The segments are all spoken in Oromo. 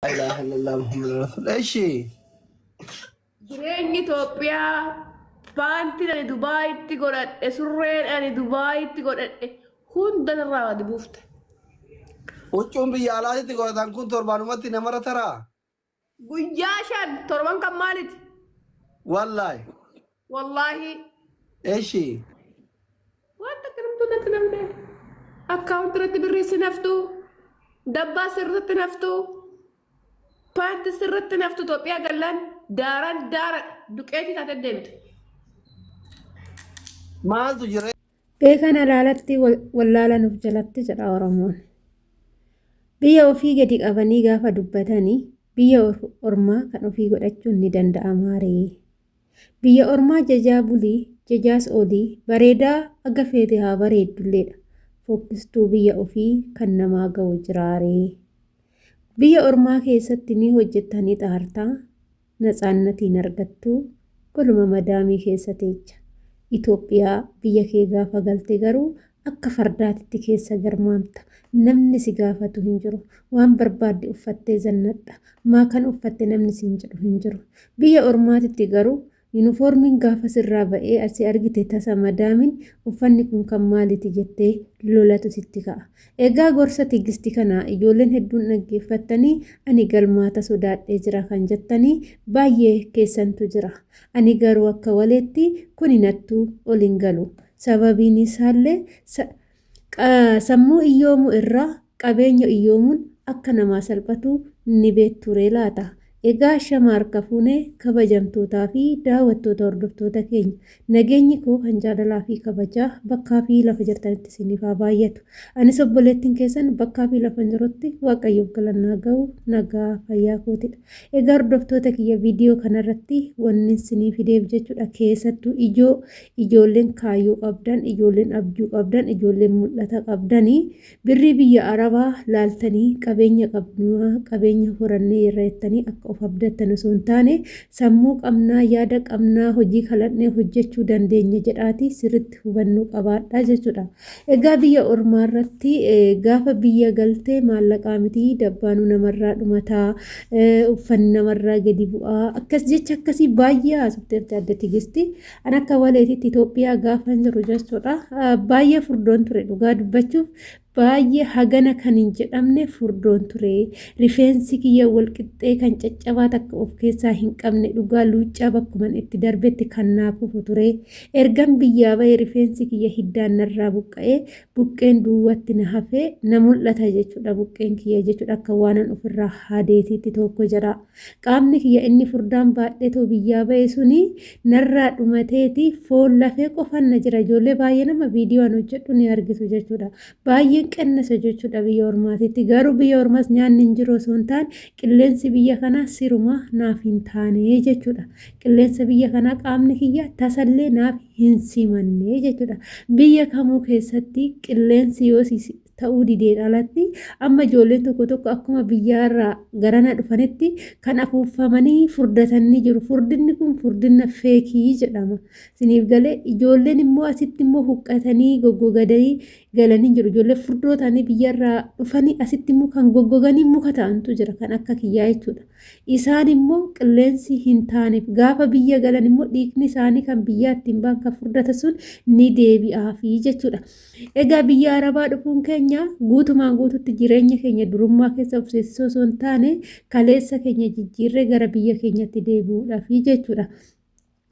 Laa ilaaha illallah Muhammad Rasul. Eshi. Jireenyi Itoophiyaa paantiin ani Dubaayitti godhadhe surreen ani Dubaayitti godhadhe hunda narraa gadi buufte. Huccuun biyya alaatitti godhatan kun torbaanumatti namarra taraa? Guyyaa 5 torban kan maaliti? Wallaahi. Wallaahi. Eshi. Waan takka namtu natti namne. Akkaawunti irratti birrii si naftu. Dabbaa sirritti naftu. Paanti sirritti naftu Itoophiyaa gallaan daaraan daara duqeetii taatee deemte. Maaltu jira? Beekan alaalatti wallaalan of jalatti jedha Oromoon. Biyya ofii gadi qabanii gaafa dubbatanii biyya ormaa kan ofii godhachuun ni danda'amaa ree? Biyya ormaa jajaa bulii, jajaas oolii, bareedaa aga feete haa bareeddulleedha. Fokkistuu biyya ofii kan namaa ga'u jiraa ree? Biyya ormaa keessatti ni hojjetta ni xaarta, natsaannatii hin argattu, goluma madaamii keessa teecha. Itoophiyaa biyya kee gaafa galte garuu akka fardaatitti keessa garmaamta. Namni si gaafatu hin jiru. Waan barbaadde uffattee zannaxxa. Maa kan uffatte namni siin jedhu hin jiru. Biyya ormaatitti garuu Yunifoormiin gaafa sirraa ba'ee asi argite tasa madaamin uffanni kun kan maaliti jettee lolatu sitti ka'a. Egaa gorsa Tigisti kana ijoolleen hedduun dhaggeeffattanii ani galmaata sodaadhee jira kan jettanii baay'ee keessantu jira. Ani garuu akka waleetti kuni nattu ol hin galu. Sababiin isaallee Sammuu iyyoomuu irra qabeenya iyyoomuun akka namaa salphatu ni beektuuree laata? Egaa ashama harka fuune kabajamtootaa fi daawattoota hordoftoota keenya nageenyi koo kan jaalalaa fi kabajaa bakkaa fi lafa jirtanitti isiniif haa baay'atu. Anis obboleettiin keessan bakkaa fi lafan jirutti Waaqayyoof galannaa ga'u nagaa fayyaa kootidha. Egaa hordoftoota kiyya viidiyoo kanarratti wanni isinii fideef jechuudha keessattuu ijoo Ijoolleen kaayyoo qabdan, ijoolleen abjuu qabdan, ijoolleen mul'ata qabdani birrii biyya arabaa laaltanii qabeenya qabnaa, qabeenya horannee irra jettanii akka of abdattan osoo hin taane sammuu qabnaa, yaada qabnaa, hojii kalaqnee hojjechuu dandeenya jedhaatii sirriitti hubannoo qabaadhaa jechuudha. Egaa biyya ormaa irratti gaafa biyya galte maallaqaa miti dabbaanuu namarraa dhumataa, uffanni namarraa gadi bu'aa akkas jecha akkasii baay'ee haasofteerti adda Tigisti. An akka waleetitti Itoophiyaa gaafan jiru jechuudha. Baay'ee furdoon ture dhugaa dubbachuuf baay'ee hagana kan hin jedhamne furdoon ture. Rifeensi kiyya wal qixxee kan caccabaa takka of keessaa hin qabne dhugaa luuccaa bakkuman itti darbetti kan naa kufu ture. Ergan biyyaa ba'e rifeensi kiyya hiddaan narraa buqqa'ee buqqeen duwwatti na hafee na mul'ata jechuudha buqqeen kiyya jechuudha akka waanan ofirraa haadeetiitti tokko jedha. Qaamni kiyya inni furdaan baadheetoo biyyaa ba'e suni narraa dhumateeti foon lafee qofan na jira. Ijoollee baay'ee nama viidiyoo an hojjedhu ni argitu jechuudha. Baay'een qennasa jechuudha biyya ormaatitti. Garuu biyya ormaas nyaanni hin jiru osoo hin taane qilleensi biyya kanaa siruma naaf hin taane jechuudha. Qilleensa biyya kanaa qaamni kiyya tasallee naaf hin simanne jechuudha. Biyya kamuu keessatti qilleensi yoo si ta'uu dideen alatti amma ijoolleen tokko tokko akkuma biyyaarraa garana dhufanitti kan afuuffamanii furdatan ni jiru. Furdinni kun furdinna feekii jedhama. Isiniif galee ijoolleen immoo asitti immoo huqqatanii goggogadanii galanii jiru. Ijoollee furdoo ta'anii biyyarraa dhufanii asitti immoo kan goggoganii muka ta'antu jira kan akka kiyyaa jechuudha. Isaan immoo qilleensi hin taaneef gaafa biyya galan immoo dhiigni isaanii kan biyyaa ittiin ba'an kan furdate sun ni deebi'aafi jechuudha. Egaa biyya Arabaa dhufuun keenya guutumaan guututti jireenya keenya durummaa keessa of seensisuu osoo hin taane kaleessa keenya jijjiirree gara biyya keenyatti deebi'uudhaafi jechuudha.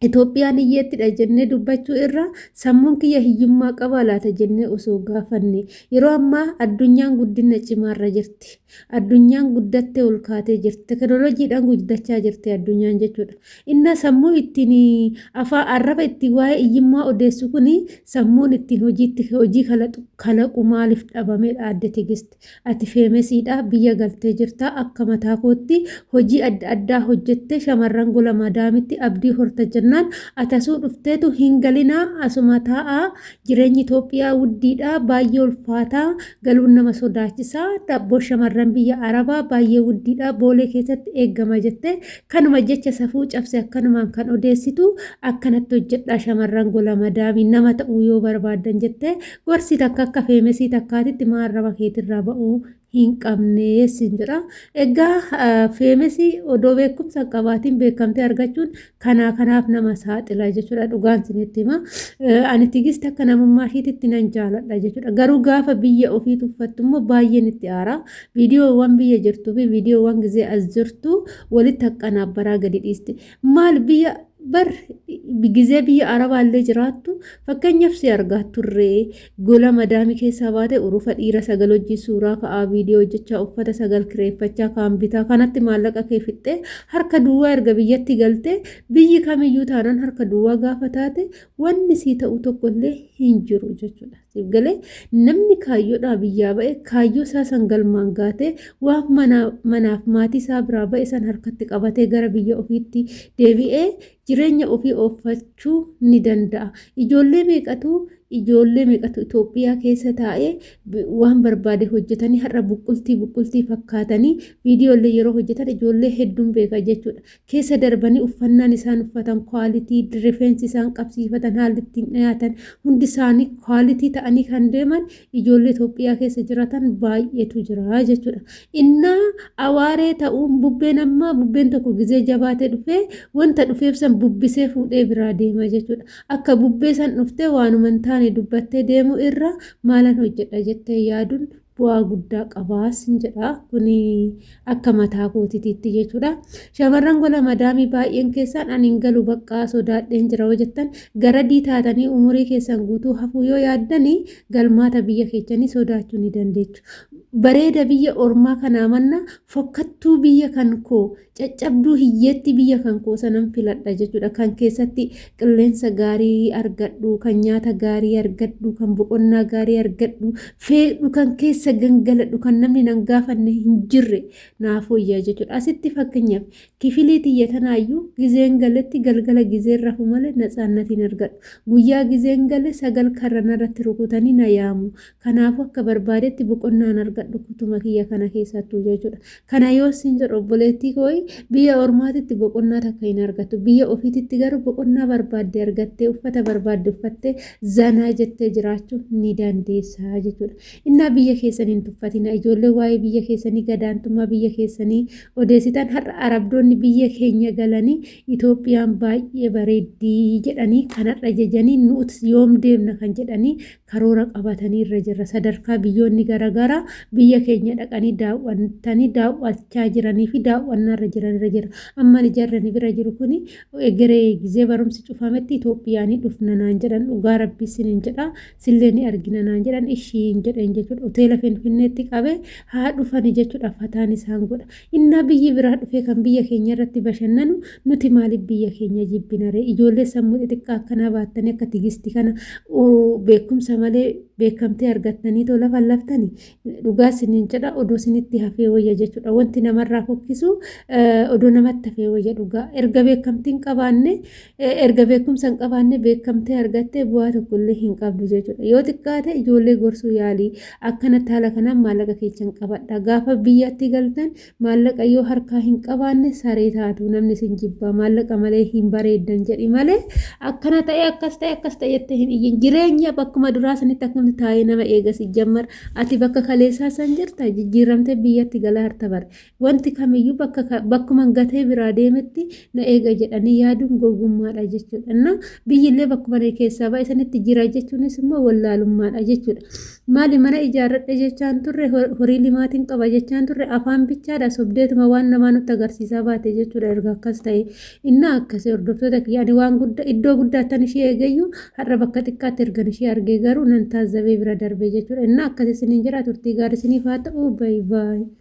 Itoophiyaan hiyyeettidha jennee dubbachuu irra sammuun kiyya hiyyummaa qabaa laata jennee osoo gaafanne. Yeroo ammaa addunyaan guddina cimaarra jirti. Addunyaan guddattee ol kaatee jirti. Teknooloojiidhaan guddachaa jirti addunyaan jechuudha. Inna sammuu ittiin afaa arraba ittiin waa'ee iyyummaa odeessu kun sammuun ittiin hojiitti hojii kalaqu kalaqu maaliif dhabameedha adde Tigist. Ati feemesiidha biyya galtee jirta akka mataa kootti hojii adda addaa hojjettee shamarran gola madaamitti abdii horta jennaan ati asuu dhufteetu hin galinaa asuma taa'aa Jireenyi Itoophiyaa wuddiidha, baay'ee ulfaata, galuun nama sodaachisa, daabboo shamarran biyya Arabaa baay'ee wuddiidha, Boolee keessatti eegama jette kanuma jecha safuu cabse akkanumaan kan odeessitu akkanatti hojjedhaa shamarran gola madaamii nama ta'uu yoo barbaaddan jette gorsi takka akka feemesii takkaatitti maa arraba keetirraa ba'uu hin qabnee siin jedha. Egaa feemesii odoo beekumsa hin qabaatiin beekamtii argachuun kanaa kanaaf nama saaxila jechuudha. Dhugaan isinitti hima. Ani Tigist akka namummaa ishiititti nan jaaladha jechuudha. Garuu gaafa biyya ofii tuffattu immoo baay'een itti aara. Viidiyoowwan biyya jirtuu fi viidiyoowwan gizee as jirtu walitti haqqanaabbaraa gadi dhiisti. Maal biyya bar gizee biyya arabaallee jiraattu fakkeenyaaf si argaa turree gola madaamii keessaa baate urufa dhiira sagal hojii suuraa ka'aa viidiyoo hojjechaa uffata sagal kireeffachaa kaan bitaa kanatti maallaqa kee fixxee harka duwwaa erga biyyatti galtee biyyi kamiyyuu taanaan harka duwwaa gaafa taate wanni sii ta'u tokkollee hin jiru jechuudha. Siif galee namni kaayyoodhaa biyyaa ba'e kaayyoo isaa san galmaan gaatee waan manaaf maatii isaa biraa ba'e san harkatti qabatee gara biyya ofiitti deebi'ee jireenya ofii ooffachuu ni danda'a. Ijoollee meeqatu ijoollee meeqatu Itoophiyaa keessa taa'ee waan barbaade hojjetanii har'a buqqultii buqqultii fakkaatanii viidiyoolee yeroo hojjetan ijoollee hedduun beeka jechuudha. Keessa darbanii uffannaan isaan uffatan quality, rifeensi isaan qabsiifatan, haalli ittiin dhiyaatan hundi isaanii quality ta'anii kan deeman ijoollee Itoophiyaa keessa jiraatan baay'eetu jira jechuudha. Innaa awaaree ta'uun bubbeen ammaa bubbeen tokko gizee jabaatee dhufee wanta dhufeef san bubbisee fuudhee biraa deema jechuudha. Akka bubbee san dhuftee waanuma hin taane dubbattee deemuu irra maalan hojjedha jettee yaaduun bu'aa guddaa qabaa sin jedha. Kuni akka mataa kootitiitti jechuudha. Shamarran gola madaamii baay'een keessaan ani hin galu baqqaa sodaadheen jira yoo jettan garadii taatanii umurii keessan guutuu hafuu yoo yaaddanii galmaata biyya keechanii sodaachuu ni dandeechu. Bareeda biyya ormaa kanaa manna fokkattuu biyya kan koo caccabduu hiyyeetti biyya kan koo sanan filadha jechuudha. Kan keessatti qilleensa gaarii argadhu, kan nyaata gaarii argadhu, kan boqonnaa gaarii argadhu, feedhu, kan keessa gangaladhu, kan namni nan gaafanne hin jirre naaf wayyaa jechuudha. Asitti fakkeenyaaf kifilii tiyya tanaayyuu gizeen galetti galgala gizeen rafu malee natsaannatiin argadhu. Guyyaa gizeen gale sagal karra narratti rukutanii na yaamu. Kanaafuu akka barbaadetti boqonnaan argadhu kutuma kiyya kana keessattuu jechuudha. Kana yoo sin jedhu obboleettii kooyi biyya ormaatitti boqonnaa takka hin argattu. Biyya ofiititti garuu boqonnaa barbaadde argattee uffata barbaadde uffattee zanaa jettee jiraachuu ni dandeessa jechuudha. Innaa biyya keessan hin tuffatina. Ijoollee waa'ee biyya keessanii gadaantummaa biyya keessanii odeessitan har'a arabdoonni biyya keenya galanii Itoophiyaan baay'ee bareeddii jedhanii kan har'a jajanii nuti yoom deemna kan jedhanii karoora qabatanii irra jirra. Sadarkaa biyyoonni garaagaraa biyya keenya dhaqanii daawwatanii daawwachaa jiranii fi daawwannaa irra jiran irra jira. Amma jarri ani bira jiru kuni egeree gizee barumsi cufametti Itoophiyaa ni dhufna naan jedhan dhugaa rabbii sinin jedha sillee ni argina naan jedhan ishii hin jedhan jechuudha. Hoteela Finfinneetti qabee haa dhufani jechuudha fataan isaan godha. Innaa biyyi biraa dhufee kan biyya keenya irratti bashannanu nuti maaliif biyya keenya jibbinaree? Ijoollee sammuu xixiqqaa akkanaa baattanii akka Tigisti kana beekumsa malee beekamtii argattanii too lafa laftani dhugaa isiniin jedha odoo isinitti hafee wayya jechuudha. Wanti namarraa fokkisu odoo namatti hafee wayya dhugaa. Erga beekamtii hin qabaanne erga beekumsa hin qabaanne beekamtii argattee bu'aa tokkollee hin qabdu jechuudha. Yoo xiqqaate ijoollee gorsuu yaalii akkanatti haala kanaan maallaqa keessan qabadha. Gaafa biyyatti galtan maallaqa yoo harkaa hin qabaanne saree taatu namni isin jibbaa maallaqa malee hin bareeddan jedhi malee akkana ta'e akkas ta'e akkas ta'e jettee hin iyyin. Jireenya bakkuma duraa sanitti akkamti taa'ee nama eega si jammar ati bakka kaleessaa san jirta jijjiiramtee biyyatti galaa harta bara. Wanti kamiyyuu bakka bakkuma gatee biraa deemetti na eega jedhanii yaaduun gowwummaadha jechuudha. Inna biyyillee bakkuma keessaa ba'e sanitti jira jechuunis immoo wallaalummaadha jechuudha. Maali mana ijaarradhe jechaan turre horii limaatiin qaba jechaan turre afaan bichaadha sobdeetuma waan namaa nutti agarsiisaa baate jechuudha erga akkas ta'e. Inna akkasii hordoftoota kiyya ani waan guddaa iddoo guddaattan ishee eegayyuu har'a bakka xiqqaatti ergan ishee argee garuu nan taazzabee bira darbe jechuudha. Inna akkasii isiniin jira turtii gaarii isiniif haa ta'u baay baay.